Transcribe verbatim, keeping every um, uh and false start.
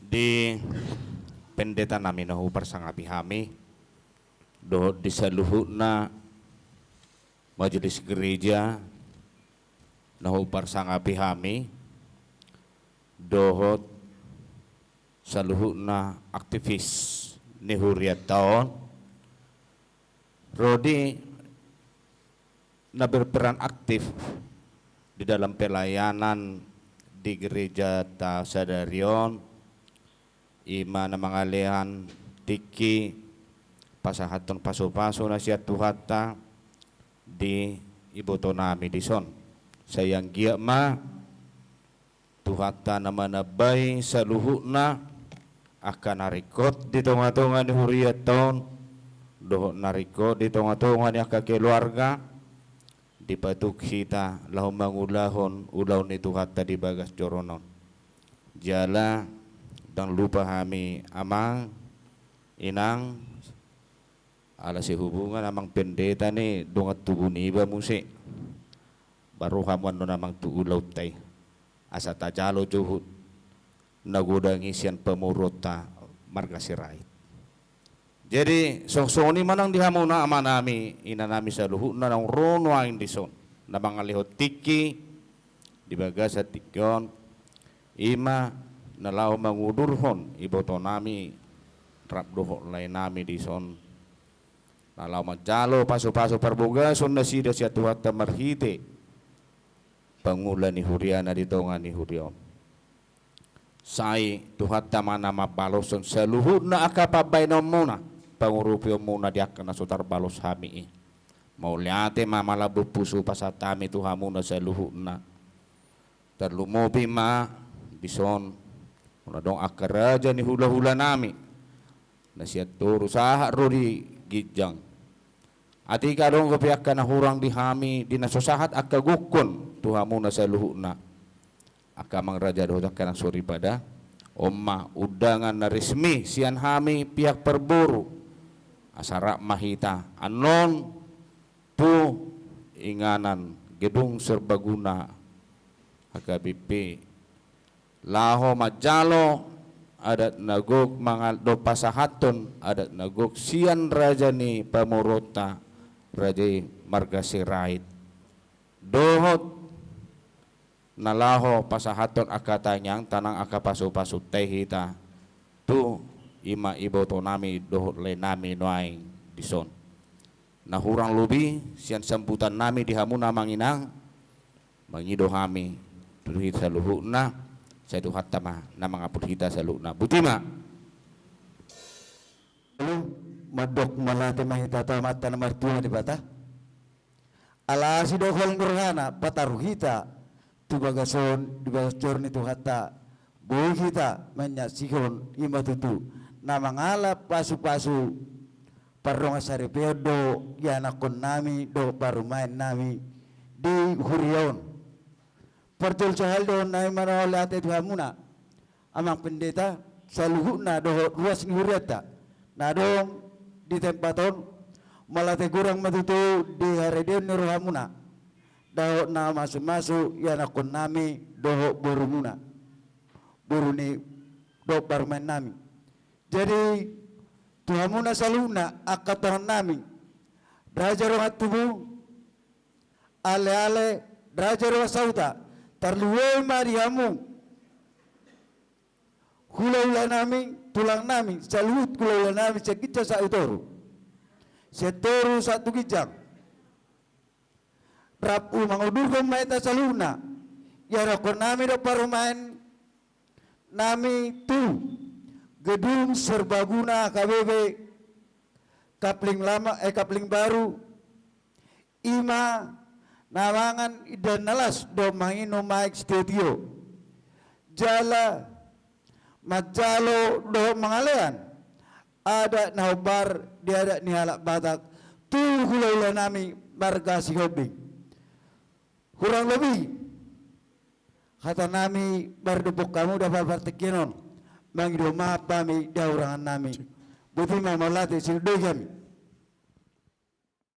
Di pendeta nami na huparsangapi hami, dohot di saluhutna majelis gereja na huparsangapi hami, dohot saluhutna aktivis ni hurianta on, ro di na berperan aktif di dalam pelayanan di gerejata sadari on, i ma na mangalean tingki pasahathon pasupasu na sian Tuhanta di ibotonami dison. Sai anggiat ma Tuhanta na manambai saluhutna angka na ringkot di tongatonga ni hurianta on, dohot na ringkot di tongatonga ni angka keluarga, dipatuk hita laho mangulahon ulaon ni Tuhanta di bagas joro on. Jala ndang lupa hami amang, inang, ala sehubungan amang pendeta ni dongan tubu niba muse. Baru hamu annon amang tu ulaonta i, asa tajalo juhut na godang i sian pamoruonta marga Sirait. Jadi songon i ma nang di hamuna amanami, inanami saluhutna naung ro nuaeng dison, na mangalehon tingki di bagasan tingki on, i ma na laho mangudurhon ibotonami rap dohot laenami dison, na laho manjalo pasupasu parbogason nasida sian Tuhanta marhite pangula ni huriana di tonga ni huria on. Sai Tuhanta ma na mambaloshon saluhutna angka pambahenonmuna, pangurupionmuna di angka na so tarbalos hami i. Mauliate ma malambok pusu pasahat hami tu hamuna saluhutna. Tarlumobi ma dison, molo adong angka raja ni hulahulanami na sian toru sahat ro di ginjang. Atik adong dope angka na hurang di hami, di na so sahat angka gokhon tu hamuna saluhutna, angka amang raja dohot angka na soripada. On ma undangan na resmi sian hami pihak parboru, asa rap ma hita annon tu inganan Gedung Serbaguna H K B P, laho manjalo adat na gok mangal-, dohot pasahathon adat na gok sian raja ni pamoruonta, raja i marga Sirait, dohot na laho pasahathon angka tangiangta nang angka pasupasunta i hita tu i ma ibotonami dohot laenami nuaeng dison. Na hurang lobi sian sambutannami di hamuna amang inang, mangido hami tu hita saluhutna, sai Tuhanta ma na mangapul hita saluhutna. Boti ma. Lalu, mandok mauliate ma hita tu Amanta na martua Debata. Ala asi dohot holong ni rohana pataru hita tu bagas on, di bagas joro ni Tuhanta, boi hita manyaksihon i ma tutu na mangala pasupasu pardongan saripeon do ianakhonnami dohot parumaennami di huria on. Parjolo sahali dohononnami ma na mauliate tu hamuna, amang pendeta, saluhutna dohot ruas ni hurianta na adong di tempat on. Mauliate godang ma tutu di haradeon ni rohamuna dohot na mamasumasu ianakhonnami dohot borumuna, boru ni dohot parumaennami. Jadi tu hamuna saluhutna angka tonannami, raja dongan tubu, aleale, raja dongan sahuta, tarlumobi ma di hamu hulahulanami, tulangnami, saluhut hulahulanami sian ginjang sahat tu toru, sian toru sahat tu ginjang. Rap mangudurhon ma hita saluhutna ianakhonnami dohot parumaennami tu Gedung Serbaguna H K B P Kapling Lama, eh, Kapling Baru, i ma na mangan indahan na las dohot manginum aek sitiotio, jala manjalo dohot mangalean adat na hombar di adat ni halak Batak tu hulahulanami marga Sihombing. Hurang lobi hatanami mardophon hamu di partingkian on, mangido maaf hami di hahurangannami. Boti ma, mauliate, sinondoi hami.